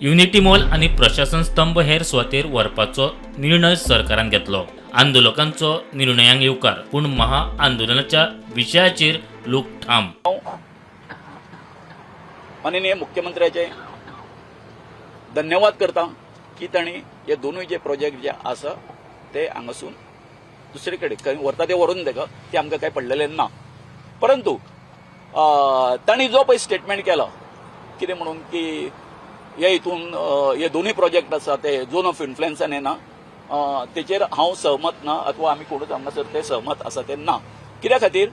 Unity mall आनी प्रशासन स्तंभ हेर सुवातेर व्हरपाचो निर्णय सरकारान घेतलो. आंदोलकांचो निर्णयांक येवकार, पूण महा आंदोलनाच्या विशयाचेर लोक ठाम. माननीय मुख्यमंत्र्याचे धन्यवाद करता की तांणी हे दोनूय जे प्रोजेक्ट जे आसा ते हांगासून दुसरे कडेन खंय व्हरता ते व्हरून तेका, ते आमकां कांय पडलेलें ना. परंतु तांणी जो पळय स्टेटमेंट केला कितें म्हणून की हे हितून हे दोनूय प्रोजेक्ट आसा ते झोन ऑफ इन्फ्लुएन्सान येना, तेचेर हांव सहमत ना अथवा आमी कोणूच हांगासर ते सहमत आसा ते ना. कित्या खातीर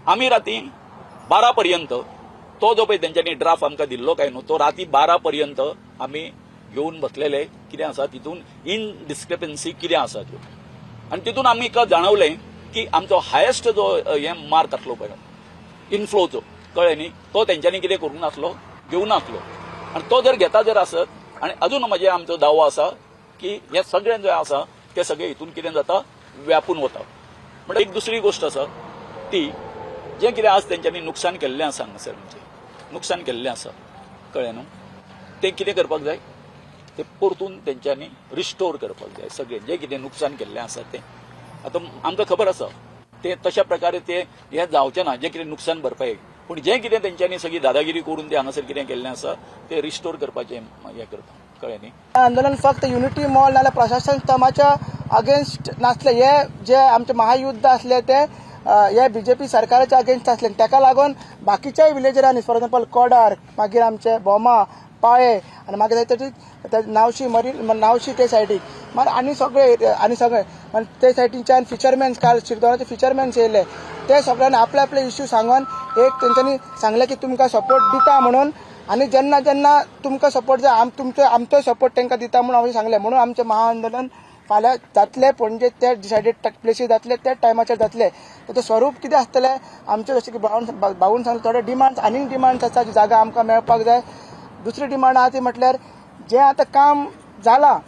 आमी राती 12 पर्यंत तो जो पळय तेंच्यांनी ड्राफ्ट आमकां दिल्लो काय न्हू, तो राती 12 पर्यंत आमी घेवन बसलेले, कितें आसा तितून इन डिस्क्रिपन्सी कितें आसा त्यो. आनी तितून आमकां जाणवलें की आमचो हायेस्ट जो हे मार्क आसलो पळय इनफ्लोचो, कळ्ळें न्ही, तो तेंच्यांनी कितें करूंक नासलो, घेवंक नासलो. आनी तो जर घेता जर आसत, आनी अजून म्हजे आमचो दावो आसा की हे सगळें जें आसा ते सगळें हितून कितें जाता, व्यापून वता. म्हणटा एक दुसरी गोश्ट आसा ती जें कितें आज तेंच्यांनी नुकसान केल्लें आसा, हांगासर आमचें नुकसान केल्लें आसा, कळ्ळें न्हू, तें कितें करपाक जाय, ते परतून तेंच्यांनी रिस्टोर करपाक जाय सगळें जें कितें नुकसान केल्लें आसा तें. आतां आमकां खबर आसा ते तशा प्रकारे ते हें जावचें ना, जें कितें नुकसान भरपाई, पूण जें कितें तेंच्यांनी सगळी दादागिरी करून ते हांगासर कितें केल्लें आसा तें रिस्टोर करपाचें हें करता, कळ्ळें न्ही. आंदोलन फक्त युनिटी मॉल नाल्यार प्रशासन स्तंभाच्या अगेन्स्ट नासले. हे जे आमचे महायुद्ध आसले ते हे बीजेपी सरकाराच्या अगेन्स्ट आसले. ताका लागून बाकीच्याय विलेजरांनी, फॉर एग्जाम्पल कोडार, मागीर आमचे भोमा, पाळे आनी मागीर तेची नावशी, मरी नावशी ते सायडीक मागीर आनी सगळे आनी सगळे ते सायडीच्यान फिशरमॅन्स, काल शिरदोनाचे फिशरमॅन्स येयले, ते सगळ्यांनी आपले आपले इश्यू सांगून एक तेंच्यांनी सांगलें की तुमकां सपोर्ट दिता म्हणून. आनी जेन्ना जेन्ना तुमकां सपोर्ट जाय, तुमचो आमचोय सपोर्ट तांकां दिता म्हणून हांवें सांगलें. म्हणून आमचें महाआंदोलन फाल्यां जातलें, पणजे ते डिसायडेड प्लेसीर जातले, त्याच टायमाचेर जातलें. ताचें स्वरूप कितें आसतलें, आमचें जशें की भाऊन सांगलें, थोडे डिमांड्स, आनीक डिमांड्स आसा जी जागा आमकां मेळपाक जाय. दुसरी डिमांड आहा ती म्हटल्यार जें आतां काम जालां,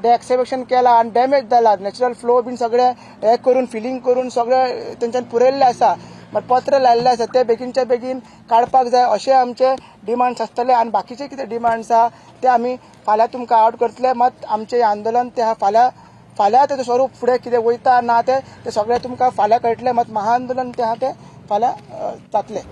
ते एक्सकेवेशन केलां आनी डॅमेज जाला, नॅचरल फ्लो बीन सगळें हें करून, फिलींग करून सगळें तेंच्यान पुरयल्लें आसा, मात पत्र लायिल्लें आसा, ते बेगीनच्या बेगीन काडपाक जाय अशें आमचे डिमांड्स आसतले. आनी बाकीचे कितें डिमांड्स आहा ते आमी फाल्यां तुमकां आवट करतले. मात आमचें आंदोलन तें फाल्यां फाल्यां तेजें स्वरूप फुडें कितें वयता ना तें सगळें तुमकां फाल्यां कळटलें. मात महाआंदोलन तें आहा तें फाल्यां जातलें.